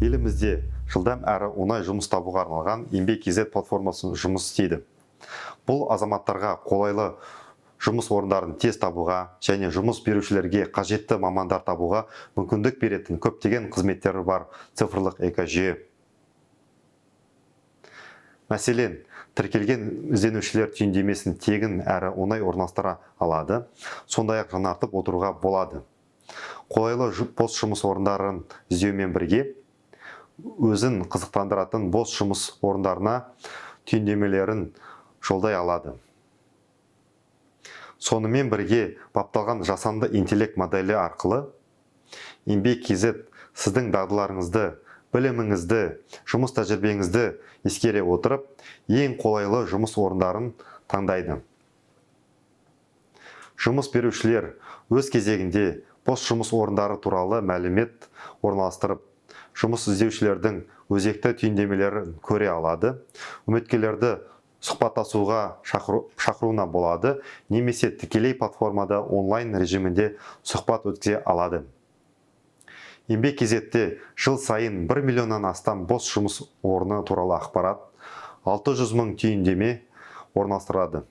Елімізде жылдам әрі оңай жұмыс табуға арналған Еңбек kz платформасы жұмыс істейді. Бұл азаматтарға қолайлы жұмыс орындарын тез табуға және жұмыс берушілерге қажетті мамандар табуға мүмкіндік беретін көптеген қызметтері бар цифрлық экожүйе. Мәселен, тіркелген ізденушілер түйіндемесін тегін әрі оңай орналастыра алады, сондай-ақ жаңартып отыруға болады. Қолайлы бос жұмыс орындарын іздеумен бірге өзін қызықтандыратын бос жұмыс орындарына түйіндемелерін жолдай алады. Сонымен бірге бапталған жасанды интеллект моделі арқылы Еңбек kz сіздің дағдыларыңызды, біліміңізді, жұмыс тәжірибеңізді ескере отырып, ең қолайлы жұмыс орындарын таңдайды. Жұмыс берушілер өз кезегінде бос жұмыс орындары туралы мәлімет орналастырып, жұмыс іздеушілердің өзекті түйіндемелерін көре алады, үміткерлерді сұхбаттасуға шақыруына болады немесе тікелей платформада онлайн режимінде сұхбат өткізе алады. Еңбек kz-те жыл сайын 1 миллионнан астам бос жұмыс орны туралы ақпарат, 600 мың түйіндеме орналастырады.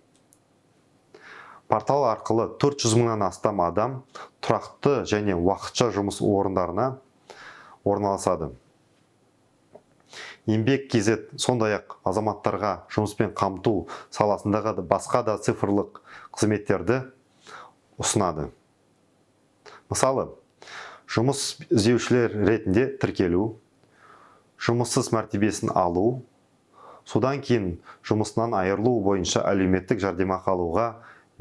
Портал арқылы 400 мыңнан астам адам тұрақты және уақытша жұмыс орындарына орналасады. Еңбек kz сондай-ақ азаматтарға жұмыспен қамту саласындағы басқа да цифрлық қызметтерді ұсынады. Мысалы, жұмыс іздеушілер ретінде тіркелу, жұмыссыз мәртебесін алу, содан кейін жұмысынан айырылу бойынша әлеуметтік жәрдемақы алуға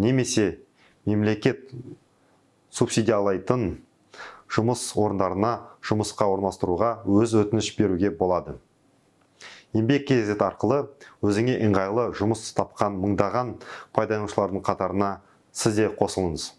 немесе мемлекет субсидиялайтын жұмыс орындарына жұмысқа орналастыруға өз өтініш беруге болады. Еңбек kz арқылы өзіңе ыңғайлы жұмыс тапқан мыңдаған пайдаланушылардың қатарына сіз де қосылыңыз.